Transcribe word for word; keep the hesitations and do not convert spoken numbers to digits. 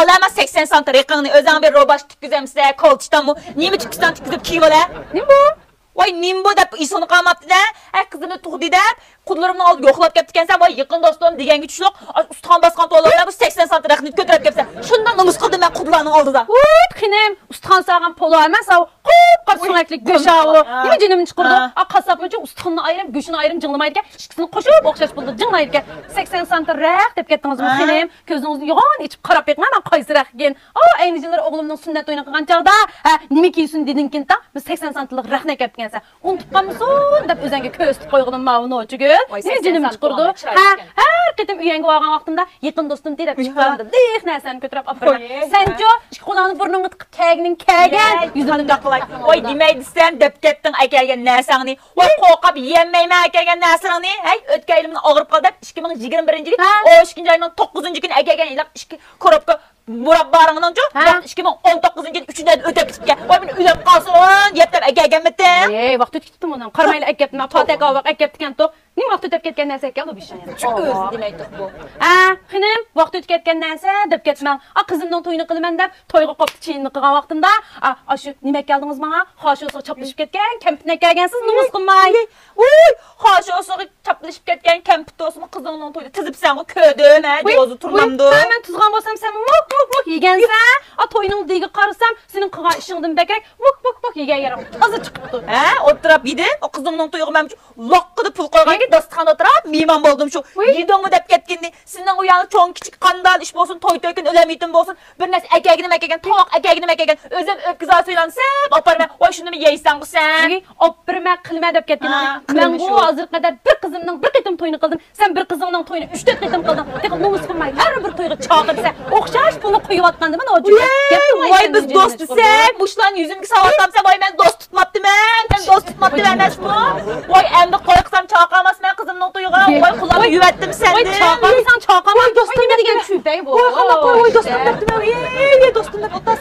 ئالە، مانا سەكسەن سانت رېقىڭنى ئۆزۈڭ بىر روباش تىككۈزەمسە، كولچىتاممۇ؟ نېمە تىككۈزسەڭ تىككۈزۈپ كىيىۋالە. نېمە بۇ؟ ۋاي، نېمە بۇ دەپ ئېسىڭنى قالماپتۇ-دە. ھە، قىزىمنى تۇغدى دەپ، قۇدىلىرىمنىڭ ئالدىدا يوقلاپ كەپتىكەنسەن. ۋاي، يېقىن دوستۇم دېگەنگە چۈشلۈق، ئۇستىخان باسقان پولۇ بىلەن بۇ سەكسەن سانت رېقىڭنى كۆتۈرۈپ كەپسەن. شۇنداق نومۇس قىلدىم مەن قۇدىلارنىڭ ئالدىدا. ۋۇت، خېنىم، ئۇستىخان سالغان پولۇ ئەمەس، ئاۋۇ قۇپقارا سۆڭەكلىك گۆش ئاۋۇ. نېمە جېنىمنى چىقىرىدۇ؟ ئا، قاسساپمۇچۇ ئۇستىخاننى ئايرىم، گۆشىنى ئايرىم جىڭلىمايدىكەن. ئىككىسىنى قوشۇپ ئوخشاش پۇلدا جىڭلايدىكەن. سەكسەن سانت رەق دەپ كەتتىڭىزمۇ، خېنىم؟ كۆزىڭىزنى يوغان ئېچىپ قاراپ بېقىڭ، مەن قايسى رەق ئىكەن. ئا، ئەينى جىللىرى ئوغلۇمنىڭ سۈننەت تويىنى قىلغان چاغدا، ھە، نېمە كىيسۇن دېدىڭكىن تا، بىز سەكسەن سانتلىق رەقنى ئەكەپتىكەنسەن. ئۇنتۇپ قالمىسۇن دەپ ئۆزۈڭگە كۆرسىتىپ قويغىنىم ماۋۇ نوچىگۈل. ۋاي، نېمە جېنىمنى چىقىرىدۇ؟ ھە، ھەر قېتىم ئۆيەڭگە بارغان ۋاقتىمدا يېقىن دوستۇم دەپ چىققاندا لىق نەرسەمنى كۆتۈرۈپ ئاپىرىمەن. سەنچۇ ئىككى قولۇڭنى بۇرنۇڭغا تىقىپ كەلگىنىڭ كەلگەن. يۈزۈمنى قانداق قىلاي؟ ۋاي، دېمەي دېسەم دەپ كەتتىڭ ئەكەلگەن نەرسەڭنى. ۋاي، قورقۇپ يېيەلمەيمەن ئەكەلگەن نەرسىلىرىڭنى. ھەي، ئۆتكەن يىلى مېنى ئاغرىپ قالدى دەپ ئىككى مىڭ يىگىرمە بىرىنچى يىلى ئون ئىككىنچى ئاينىڭ توققۇزىنچى كۈنى ئەكەلگەن ھېلىقى ئىككى كوروپكا مۇراببالىرىڭنىڭچۇ، ۋاقىت ئىككى مىڭ ئون توققۇزىنچى يىلى ئۈچىنچى ئايدا ئۆتۈپ كېتىپتىكەن. ۋاي، مېنى ئۆلۈپ قالسۇن يەپ دەپ ئەكەلگەنمىتىم؟ ۋاقىت ئۆتۈپ كېتىپتۇ مۇنىڭ. قارىمايلا ئەكەپتىمەن، پاتەك ئاۋاق ئەكەپتىكەنتۇ. نېمە ۋاقىت ئۆتۈپ كەتكەن نەرسە ئىكەن بۇ بىشىڭ. شۇ ئۆزى دېمەيتتۇق بۇ. ھە، خېنىم، ۋاقىت ئۆتۈپ كەتكەن نەرسە دەپ كەتمەڭ. ئا، قىزىمنىڭ تويىنى قىلىمەن دەپ تويغا قوپتا چېيىننى قىلغان ۋاقتىمدا، ئا، ئاشۇ نېمە ئەكەلدىڭىز ماڭا؟ خاشۇسىغا چاپلىشىپ كەتكەن كەمپۈتنى ئەكەلگەنسىز، نومۇس قىلماي. ۋۇي، خاشۇسىغا چاپلىشىپ كەتكەن كەمپۈت بولسىمۇ قىزىڭنىڭ تويىدا تىزىپسەنغۇ، كۆردۈم ھە، جوزا تۇرمامدۇ؟ ھە، مەن تىزغان بولسام سەن مۇك مۇك مۇك يېگەنسەن. ئا، توينىڭ دېگىگە قارىسام سېنىڭ قىلغان ئىشىڭدىن بەكرەك مۇك مۇك مۇك يېگەن يېرىڭ تازا چىقىپتۇ. ھە، ئولتۇراپ يېدىم. ئۇ قىزىڭنىڭ تويىغا مەن لوققىدا پۇل قويغانكەن، داستىخاندا ئولتۇراپ مېھمان بولدۇم شۇ. يېدىڭمۇ دەپ كەتكىنىنى. سېنىڭ ئۇ يەردە چوڭ كىچىك قانداق ئىش بولسۇن، توي توي كۈن ئۆلەم يېتىم بولسۇن، بىر نەرسە ئەكەلگىنىم ئەكەلگەن، تاماق ئەكەلگىنىم ئەكەلگەن. ئۆزۈم ئۆپكە زادى سۆيلەنسەپ ئاپارىمەن. ۋاي، شۇنىمۇ يەيسەنغۇ سەن. ئاپىرىمەن، قىلىمەن دەپ كەتكىن. مەنغۇ ھازىرغا قەدەر بىر قىزىمنىڭ بىر قېتىم تويىنى قىلدىم. سەن بىر قىزىڭنىڭ تويىنى ئۈچ تۆت قېتىم قىلدىڭ. تېخى نومۇس قىلماي ھەر بىر تويغا چاقىرىسەن. ئوخشاش پۇلنى قويۇۋاتقاندا مانا ئۇ جۈگە. ۋاي، بىز دوست دېسەك، مۇشۇلارنى يۈزۈمگە ساۋاتامسەن، ۋاي، مەن دوست تۇتماپتىمەن. مەن دوست تۇتماپتىمەن ئەمەسمۇ؟ ۋاي، ئەمدى قورقسام چاقىرماسمەن قىزىمنىڭ تويىغا. ۋاي، قۇلاقنى يۇۋەتتىم سەندىن. ۋاي، چاقىرمىساڭ چاقىرما. ۋاي، دوستۇم دېگەن چۈپەي بۇ. ۋاي، دوستۇم دەپتىمەن. ۋاي، دوستۇم دەپ ئولتۇرسا.